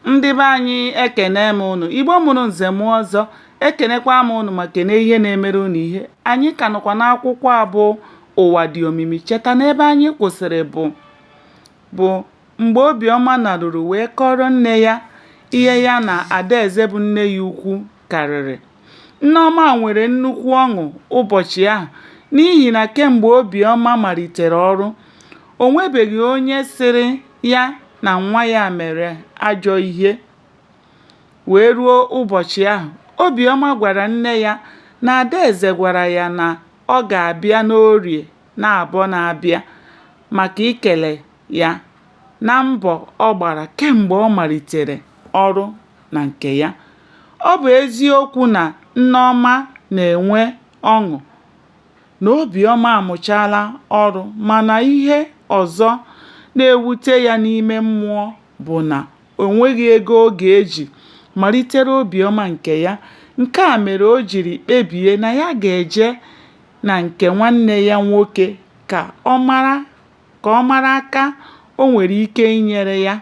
Ndị be anyị ekene m unu. Igbo mụrụ nze mụọ ọzọ, ekenekwa m unu ma kene ihe na-emere unu ihe. Anyị ka nọkwa n'akwụkwọ a bụ Ụwa Dị Omimi. Cheta na ebe anyị kwụsịrị bụ bụ mgbe Obiọma naruru wee kọọrọ nne ya ihe ya na Adaeze bụ nne ya ukwu karịrị. Nneọma nwere nnukwu ọṅụ ụbọchị ahụ n'ihi na kemgbe Obiọma malitere ọrụ, o nwebeghị onye sịrị ya na nwa ya mere ajọ ihe wee ruo ụbọchị ahụ. Obiọma gwara nne ya na Adaeze gwara ya na ọ ga-abịa n'Orie n'Abọ na-abịa maka ikele ya na mbọ ọ gbara kemgbe ọ malitere ọrụ na nke ya. Ọ bụ eziokwu na Nneọma na-enwe ọṅụ na Obiọma amụchaala ọrụ mana ihe ọzọ na-ewute ya n'ime mmụọ bụ na o nweghị ego ọ ga-eji malitere Obiọma nke ya. Nke a mere o jiri kpebie na ya ga-eje na nke nwanne ya nwoke ka ọ mara aka o nwere ike inyere ya.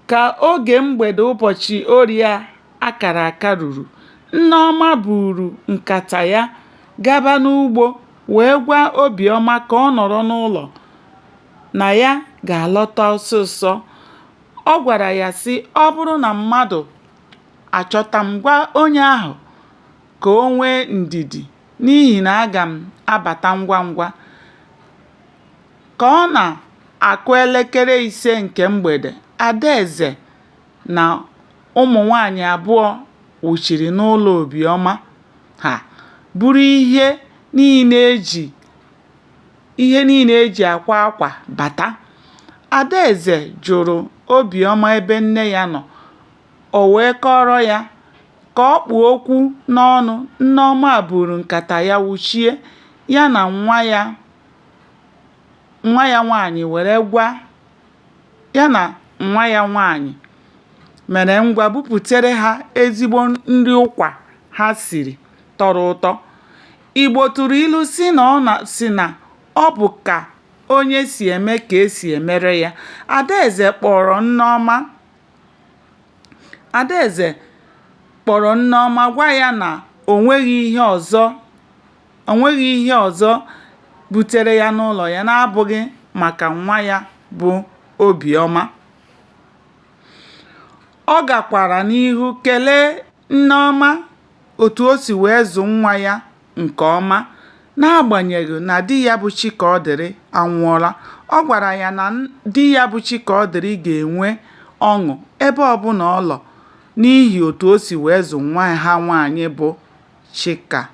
Ka oge mgbede ụbọchị Orie a kara aka ruru, Nneọma buuru nkata ya gaba n'ugbo wee gwa Obiọma ka ọ nọrọ n'ụlọ na ya ga-alọta ọsịịsọ. Ọ gwara ya sị, ọ bụrụ na mmadụ achọta m gwa onye ahụ ka o nwee ndidi n'ihi na aga m abata ngwa ngwa. Ka ọ na-akụ elekere 5 nke mgbede, Adaeze na ụmụnwaanyị abụọ wụchiri n'ụlọ Obiọma ha buru ihe niile e ji akwa akwa bata. Adaeze jụrụ Obiọma ebe nne ya nọ, o wee kọọrọ ya. Ka ọ kpụ okwu n'ọnụ, Nneọma buuru nkata ya wụchie, ya na nwa ya nwaanyị mere ngwa buputere ha ezigbo nri ụkwa ha siri tọrọ ụtọ. Igbo tụrụ ilu sị na ọ bụ ka onye si eme ka e si emere ya. Adaeze kpọrọ Nneọma gwa ya na o nweghị ihe ọzọ butere ya n'ụlọ ya na-abụghị maka nwa ya bụ Obiọma. Ọ gakwara n'ihu kelee Nneọma otu o si wee zụ nwa ya nke ọma n'agbanyeghị na di ya bụ Chikaọdịrị anwụọla. Ọ gwara ya na di ya bụ Chikaọdịrị ga-enwe ọṅụ ebe ọbụla ọ nọ n'ihi otu o si wee zụ nwa ha nwaanyị bụ Chikaọdịrị.